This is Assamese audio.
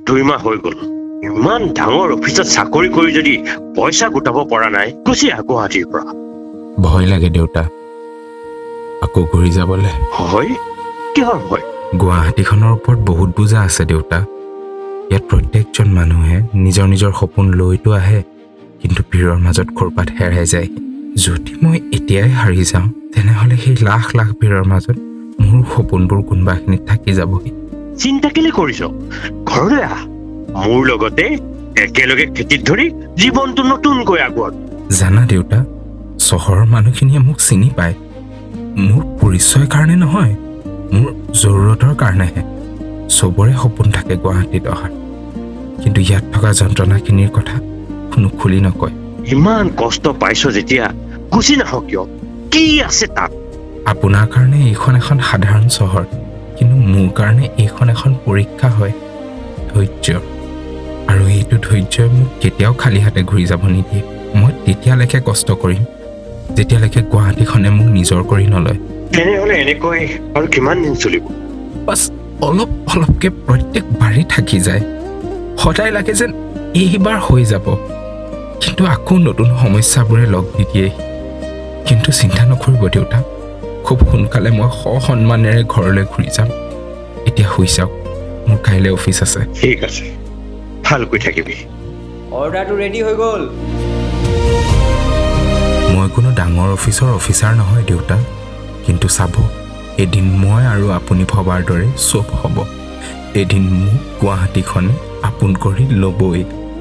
2 মাহ হৈ গ'ল। ইমান ডাঙৰ অফিচত চাকৰি কৰি যদি পইচা গোটাব পৰা নাই, গুচি আহ গুৱাহাটীৰ পৰা। ভয় লাগে দেউতা, আকৌ ঘূৰি যাবলৈ। হয়, কিহৰ ভয়? গুৱাহাটীখনৰ ওপৰত বহুত বোজা আছে দেউতা। ইয়াত প্ৰত্যেকজন মানুহে নিজৰ নিজৰ সপোন লৈতো আহে, কিন্তু ভিৰৰ মাজত ক'ৰবাত হেৰাই যায়। যদি মই এতিয়াই হাৰি যাওঁ, তেনেহ'লে সেই লাখ লাখ ভিৰৰ মাজত মোৰ সপোনবোৰ কোনোবাখিনিত থাকি যাবহি। চিন্তা কেলে কৰিছ? ঘৰলৈ আহ, মোৰ লগতে একেলগে খেতিত ধৰি জীৱনটো নতুনকৈ আগুৱাবি। জানা দেউতা, চহৰৰ মানুহখিনিয়ে মোক চিনি পায়। মোৰ পৰিচয়ৰ কাৰণে নহয়, মোৰ জৰুৰতৰ কাৰণেহে। চবৰে সপোন থাকে গুৱাহাটীত অহাৰ, কিন্তু ইয়াত থকা যন্ত্ৰণাখিনিৰ কথা কোনো খুলি নকয়। ইমান কষ্ট পাইছ যেতিয়া গুচি নাহ কিয়? কি আছে তাত? আপোনাৰ কাৰণে এইখন এখন সাধাৰণ চহৰ, কিন্তু মোৰ কাৰণে এইখন এখন পৰীক্ষা হয় ধৈৰ্য। আৰু এইটো ধৈৰ্যই মোক কেতিয়াও খালী হাতে ঘূৰি যাব নিদিয়ে। মই তেতিয়ালৈকে কষ্ট কৰিম, যেতিয়ালৈকে গুৱাহাটীখনে মোক নিজৰ কৰি নলয়। তেনেহলে এনেকৈ আৰু কিমান দিন চলিব? বাছ, অলপ অলপকৈ প্ৰত্যেকবাৰেই থাকি যায়। সদায় লাগে যেন এইবাৰ হৈ যাব, কিন্তু আকৌ নতুন সমস্যাবোৰে লগ দি দিয়েহি। কিন্তু চিন্তা নকৰিব দেউতা, খুব সোনকালে মই সসন্মানেৰে ঘৰলৈ ঘূৰি যাম। এতিয়া শুই যাওক, মোৰ কাইলৈ অফিচ আছে। ঠিক আছে, ভালকৈ থাকিবি। অৰ্ডাৰটো ৰেডি হৈ গ'ল। মই কোনো ডাঙৰ অফিচৰ অফিচাৰ নহয় দেউতা, কিন্তু চাব, এদিন মই আৰু আপুনি ভবাৰ দৰে চব হ'ব। এদিন মোক গুৱাহাটীখনে আপোন কৰি ল'বই।